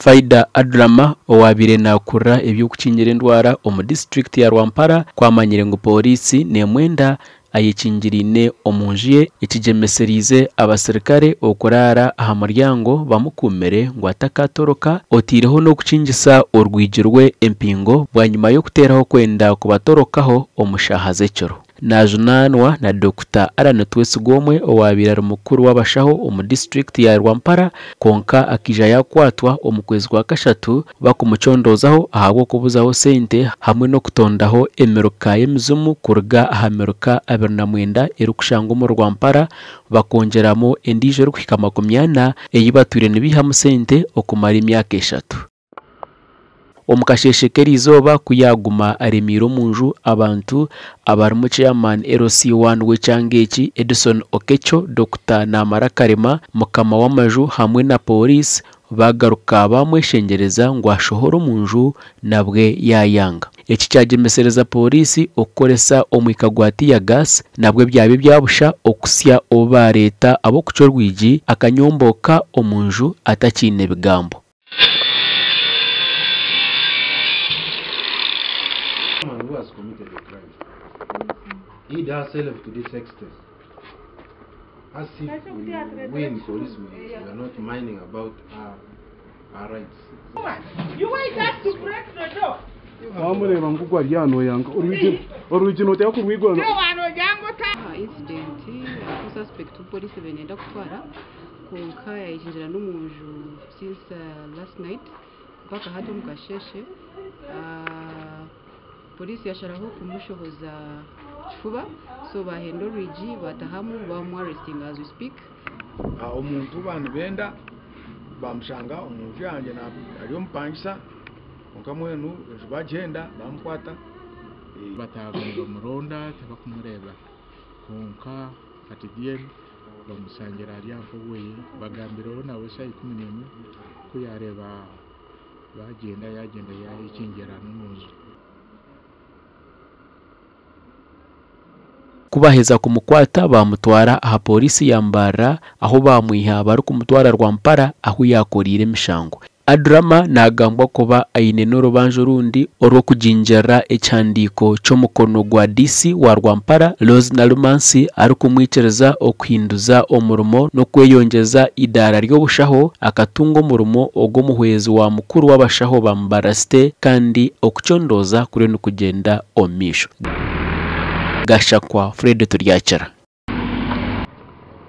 Faida Adrama owaabaire naakurira eby'okukingira endwara omu disiturikiti ya Rwampara ku amanyire ngu pooriisi neemwenda ayekingiriine omu nju ye ekigyemesereize abasirikare okuraara aha muryango bamukuumire ngu atakatoroka oteireho n'okukingisa orwigi rwe empingo bwanyima y'okuteeraho kwenda kubatorokaho omu shaaha z'ekiro. Najunaanwa na Dokita Allan Twesigomwe owaabaire ari mukuru w'abashaho omu disiturikiti ya Rwampara kwonka akaija yaakwatwa omu kwezi kwa kashatu bakumucondoozaho ahabw'okubuzaho sente hamwe n'okutondaho emiruka y'emizimu kuruga aha miruka 29 erikushangwa omu Rwampara bakongyeramu endiijo erikuhika 40 ei batwire nibaihamu sente okumara emyaka 3. Omu kasheeshe k'erizooba ku yaaguma aremiire omu nju abantu abarimu chairman LC1 w'ekyanga eki Edison Okecho, Dr Namara Karema, mukama w'amaju hamwe na pooriisi bagaruka bamweshengyereza ngu ashohore omu nju nabwe yaayanga. Eki kyagyemesereza pooriisi okukoresa omwika gwa tear gas nabwe byaba ebyabusha okusya obu baareeta ab'okucwa orwigi akanyomboka omu nju atakiine bigambo. Woman who has committed a crime hid herself to this extent, as if we in police we are not minding about our rights. You want us to break the door? Wamureba ngu gwari yanoyanga orwigi orwigi noteka kurwigura. Aha incident ahu suspect polisi benenda kutwara konka yayinjira n'omunju since last night mpaka hati omu kasheshe. Polisi yasharaho kumushohoza kifuba, so bahenda orwigi batahamu bamu arresting as we speak. Omuntu banibenda bamushanga omunju yangye ari omupangisa konka mwenu enju bagihenda bamukwata. Bataaga nibamuronda tibakumureba konka at the end bamusangira ari nk'oweye bagambireho nawe shaaha 11 ku yareeba bagyenda yagenda yayekingira n'omunju. Ku baaheza kumukwata bamutwara aha pooriisi ya Mbarara ahu bamwiha barikumutwara Rwampara ahu yaakoriire emishango. Adrama naagambwa kuba aine n'orubanja orundi orw'okugingerera ekihandiiko ky'omukono gwa DC wa Rwampara Rose Nalumansi arikumwikiriza okuhinduza omurimo n'okweyongyeza idaara ry'obushaho akatunga omurimo ogw'omuhwezi wa mukuru w'abashaho ba Mbarara City kandi okucondooza kuriyo nikugyenda omu maisho. Gashakwa Fred Turyakira.